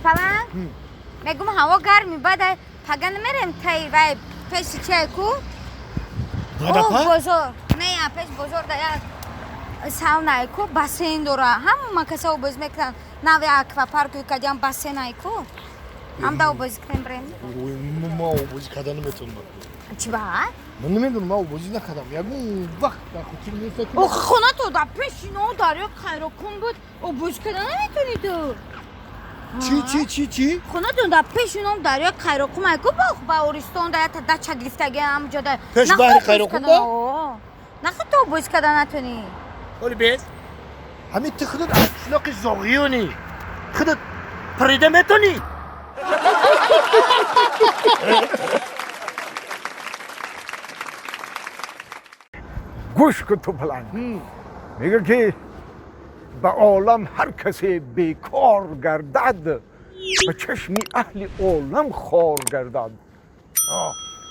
Паланг мегум, ҳаво гарми, баъд пага намерем тай вай пеши чай ку? Бозор не, пеш бозор да як саунае ку, бассейн дора, ҳама каса обоз мекунанд. Нави аквапарку кадиам бассейнае ку, ҳам да обозӣ кунем, брем. Ма обозӣ карда наметавонам. Чӣ ба? Ман намедонам, ман обозӣ накардам, ягон вақт дар хотир нест. Охи, хонато дар пеши но дарё Қайроқум буд, обозӣ карда наметавонӣ ту? Чӣ, чӣ, чӣ, чӣ? Хонатон дар пеши ном дарё Қайроқум ай ку, боғ ба Ористон да ята дача гирифтаги ҳамҷо да. Пеш баҳри Қайроқум ба? Наход ту обозӣ карда натонӣ? Оли бес ҳамин, ту худат аз қишлоқи Зоғиёнӣ, худат парида метонӣ? Гӯш кун, ту паланг, мега ки ба олам ҳар касе бекор гардад, ба чашми аҳли олам хор гардад.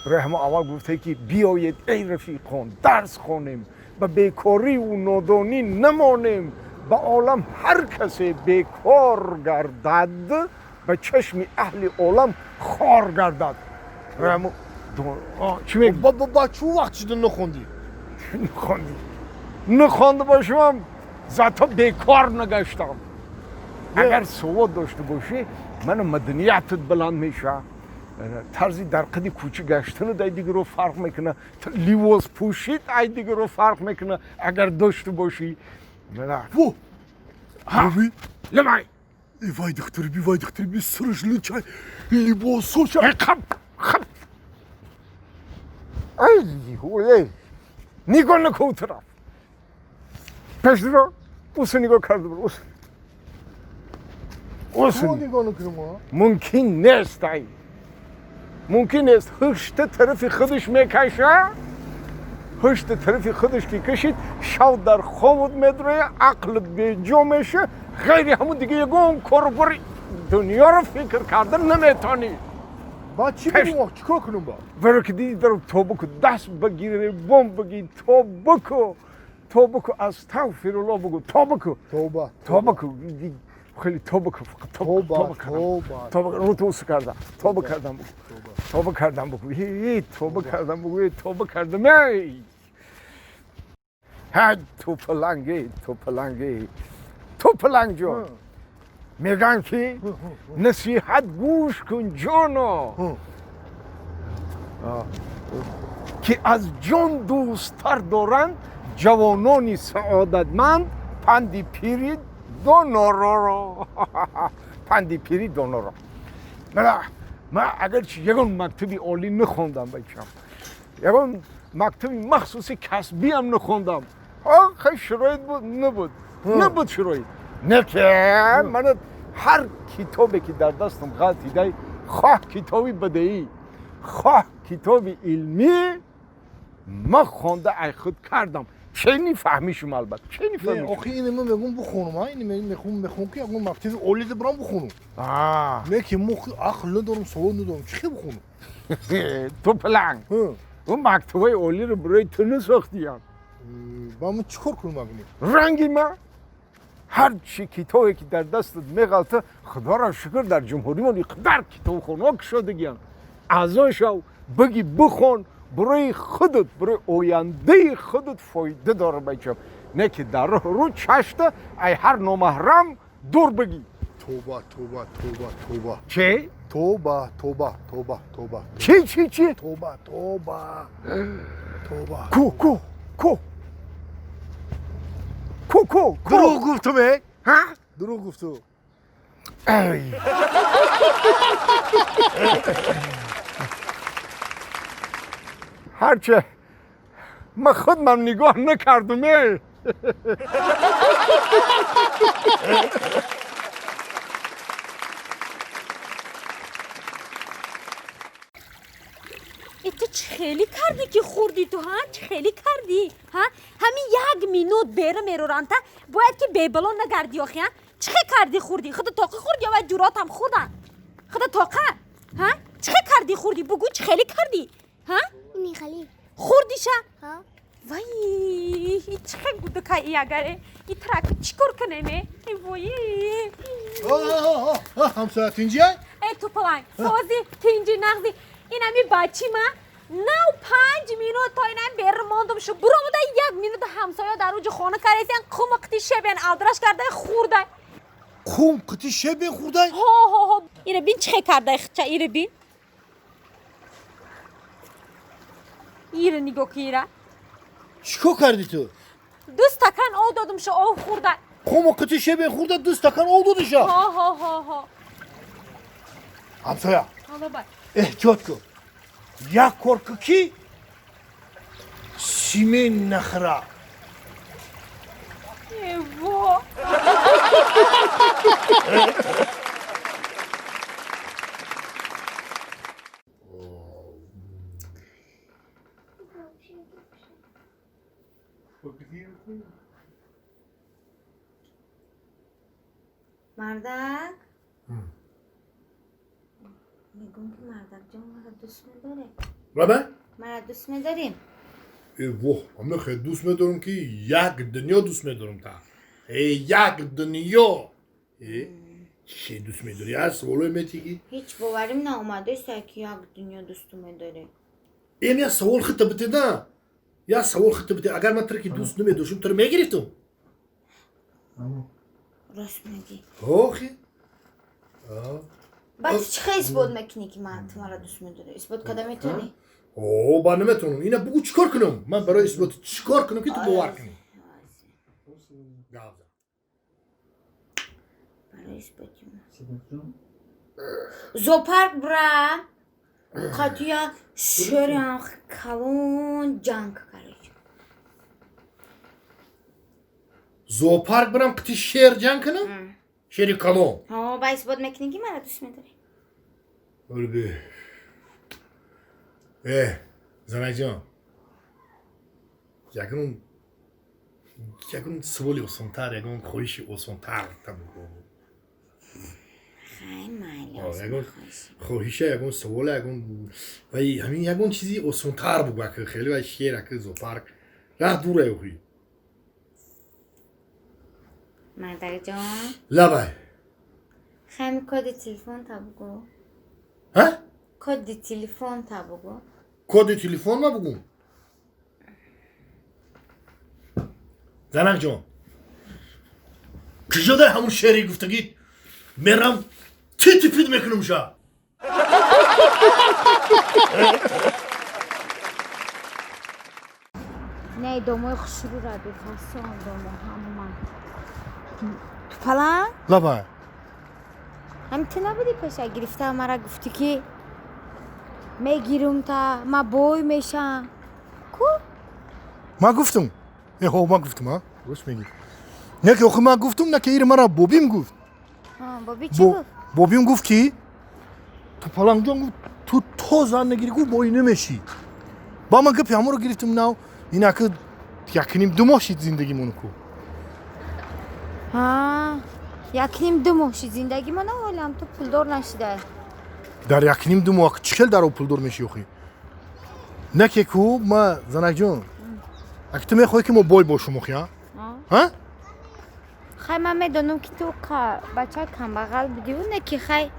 Раҳмо аввал гуфте ки биёед, эй рафиқон, дарс хонем, ба бекориву нодонӣ намонем. Ба олам ҳар касе бекор гардад, ба чашми аҳли олам хор гардад. Раҳмо чӣ мегӯ? Ба чӯ вақт шуда нахондӣ? Нахондӣ, нахонда бошам, зато бекор нагаштам. Агар савод дошта бошӣ, мана маданиятат баланд меша, тарзи дар қади кӯча гаштанат ай дигаро фарқ мекуна, ливос пӯшид ай дигаро фарқ мекуна, агар дошта бошӣ. Во! Лимай. Вай духтари би, вай духтари би, сараш лучай либосоша. Хап хап, ай ой, нигоҳ накун тараф, пешро уса нигоҳ карда бур, ус ус. Нигоҳ накунам? Мумкин нест, ай мумкин нест. Ҳушта тарафи худаш мекаша, ҳушта тарафи худаш ки кашид, шав дар хобот медроя, ақлат беҷо меша, ғайри ҳамун дига ягон кору бори дунёро фикр карда наметонӣ. Баъд чӣ бигӯм, чӣ кор кунам ба? Баро ки диди, даро тоба ку, даст багире, бом баги, тоба ку, тоба ку, астағфирулло бугу, тоба ку. Тоба. Тоба ку, хеле тоба ку, фақат тоба кардам, тоба рӯ ту кардам, тоба кардам бугу, тоба кардам бугу, тоба кардам бугу, тоба кардам. Эй ҳай, ту паланги, ту паланги, ту паланг ҷон, мегӯянд ки насиҳат гӯш кун, ҷоно, ки аз ҷон дӯсттар доранд ҷавонони саодатманд панди пири донороро, панди пири доноро. Ман агарчи ягон мактаби олӣ нахондам, бачам, ягон мактаби махсуси касбиам нахондам, хай, шароит буд, набуд, набуд шароит, не ки мана ҳар китобе ки дар дастам ғалтидай, хоҳ китоби бадеӣ, хоҳ китоби илмӣ, ман хонда ай худ кардам. Чени фаҳмишум, албатта, чени фаҳмишум. Охи, ини ман мегӯм бихонам, ини мехом, мехом ки ягон мактаби олида бирам бихонам, не ки мо ақл надорам, савод надорам, чӣ хел бихонам? Ту паланг, ӯ мактабҳои олиро барои ту насохтиям. Ба ман чӣ кор кунам агни? Ранги ма ҳар чи китобе ки дар дастат меғалта, худоро шукр, дар ҷумҳуримон иқадар китобхонаҳо кушодагиянд, аъзо шав, биги, бихон, барои худат, барои ояндаи худат фоида дора, бачам. Не ки дар роҳ рӯ чашта ай ҳар номаҳрам дур бигӣ. Тоба, тоба, тоба, тоба. Чӣ? Тоба, тоба, тоба, тоба. Чӣ, чӣ, чӣ? Тоба, тоба, тоба. Ку, ку, ку, ку, ку, ку. Дурӯғ гуфтум, э? Ҳа? Дурӯғ гуфту. Ай, ҳарче ман худмам нигоҳ накардум, э. Ту чӣ хеле кардӣ ки хӯрдӣ ту, ҳа? Чӣ хеле кардӣ, ҳа? Ҳамин як минут бера мероранта, бояд ки бебало нагардӣ охи, ҳа? Чӣ хел кардӣ хӯрдӣ? Худа тоқа хӯрдӣ ё вай ҷуротам хӯрдан? Худа тоқа, ҳа? Чӣ хел кардӣ хӯрдӣ, бугӯ, чӣ хеле кардӣ, ҳа? Михали. Хӯрдиша? Ҳа. Вай, чӣ гудка и агаре? И трак чӣ кор кунеме? Вой. Ҳамсоя тинҷия? Э, тупаланг, сози, тинҷи, нағзи. Инами бачи ма нав 5 минут то инам бер мондум шу. Буромуда 1 минут ҳамсоя дар уҷи хона каресиан қум қити шебен алдраш карда хурдай. Қум қити шебен хурдай? Ҳо, ҳо, ҳо. Ира бин чӣ кардай хча, ира бин. Ира нигоҳ ки ира. Чӣ кор кардӣ ту? 2 стакан об додум шу, об хурдай. Қум қити шебен хурда 2 стакан об додиша? Ҳо, ҳо, ҳо, ҳо. Ҳамсоя. Ҳало бай. Эҳтиёт кун. Як кор кун ки симен нахӯра. Эво. Мардак? Мегӯм ки мардак ҷон мара дӯст медорем. Рабе? Мара дӯст медорем. Э, воҳ, ҳама хеле дӯст медорам ки як дунё дӯст медорам та. Э, як дунё. Э, чӣ дӯст медорӣ? Аз саволое метӣ ки? Ҳеҷ боварим наомадааст ки як дунё дӯсту медорем. Эм як савол хита бите да. Як савол хита бите. Агар ман туро ки дӯст намедоштам, туро мегирифтам. Рост мегӣ. Охи. Баъд чӣ хел исбот мекунӣ ки ман ту маро дӯст медорӣ? Исбот карда метавонӣ? О, ба наметавонам. Ина бугӯ чӣ кор кунам? Ман барои исбот чӣ кор кунам ки ту бовар кунӣ? Гап зан. Барои исботи ман. Зоопарк бира, қатия шерам калон ҷанг короче. Зоопарк бирам қити шер ҷанг кунам? Шери калон. Ҳо, ба исбот мекунӣ ки маро дӯст медорӣ. Олби. Э, занакҷон. Ягон саволи осонтар, ягон хоҳиши осонтар та бугӯ. Хай, майли, Ягон хоҳиша, ягон савола, ягон вай ҳамин ягон чизи осонтар бугӯ, ака хеле вай шер, ака зоопарк. Раҳ дур ай охи. Мардакҷон. Лабай. Хай, коди телефон та бугӯ. Ҳа? Коди телефон та бугӯ. Коди телефон ма бугӯм? Занакҷон. Куҷо дар ҳамун шери гуфтагӣ мерам тити пит мекунам ша. Не, домои хушрӯ ра бифасон домо ҳама. Тупаланг? Лабай. Ҳами ту набудӣ пеша гирифта мара гуфтӣ ки мегирум та ма бой мешам. Ку? Ма гуфтам. Э, ҳо, ма гуфтам, а? Рост мегӣ. Не ки охи ма гуфтам, не ки ира мара бобим гуфт. Ҳа, боби чӣ гуфт? Бобим гуфт ки Тупалангҷон гуфт ту то зан нагирӣ гуфт бой намешӣ. Ба ман гапи ҳамонро гирифтам нав, инаки 1.5-2 моҳ шид зиндагимон ку. Ҳа, 1.5-2 моҳ шид зиндагимон, ҳолам ту пулдор нашидай. Дар 1.5-2 моҳ чӣ хел дар пулдор мешӣ охи? Не ки ку ма занакҷон, аки ту мехоҳӣ ки мо бой бошем охи, а? Ҳа? Хай, ман медонам ки ту бача камбағал будиву не ки хай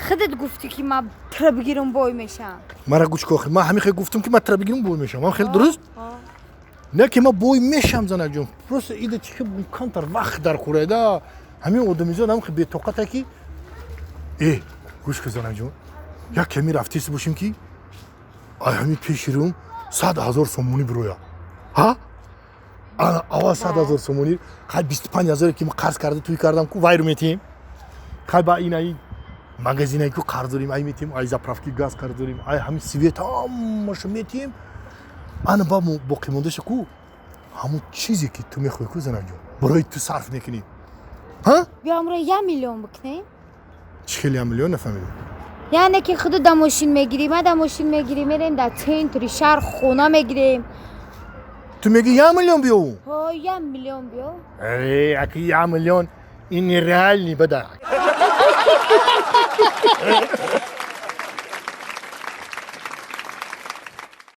худат гуфтӣ ки ман туро бигирам бой мешам. Мара гӯш кун охи, ман ҳамин хел гуфтам ки ман туро бигирам бой мешам. Ман хеле дуруст? Не ки ман бой мешам занакҷон. Просто ида чӣ хел камтар вақт дар хӯрайда. Ҳамин одамизод ҳам хел бетоқата ки э, гӯш кун занакҷон. Як ками рафтист бошем ки ай ҳамин пеши рӯм 100 000 сомонӣ бироя. Ҳа? Ана аввал 100 000 сомонӣ, хай 25 000 ки ман қарз карда туй кардам ку вайру метиҳем. Хай ба ин ай магазинае ку қарз дорем, ай метиҳем, ай заправки газ қарз дорем, ай ҳамин свет ҳамаашо метиҳем. Ана ба боқимондаша ку ҳамун чизе ки ту мехоҳӣ ку занакҷон, барои ту сарф мекунӣ. Ҳа? Биё амро 1 миллион бикунем. Чӣ хел 1 миллион нафаҳмидам? Яъне ки худу да мошин мегирӣ, ма да мошин мегирӣ, мерем дар центри шаҳр хона мегирем. Ту мегӣ 1 миллион биёву? Ҳо, 1 миллион биё. Э, аки 1 миллион ин нереальный бада.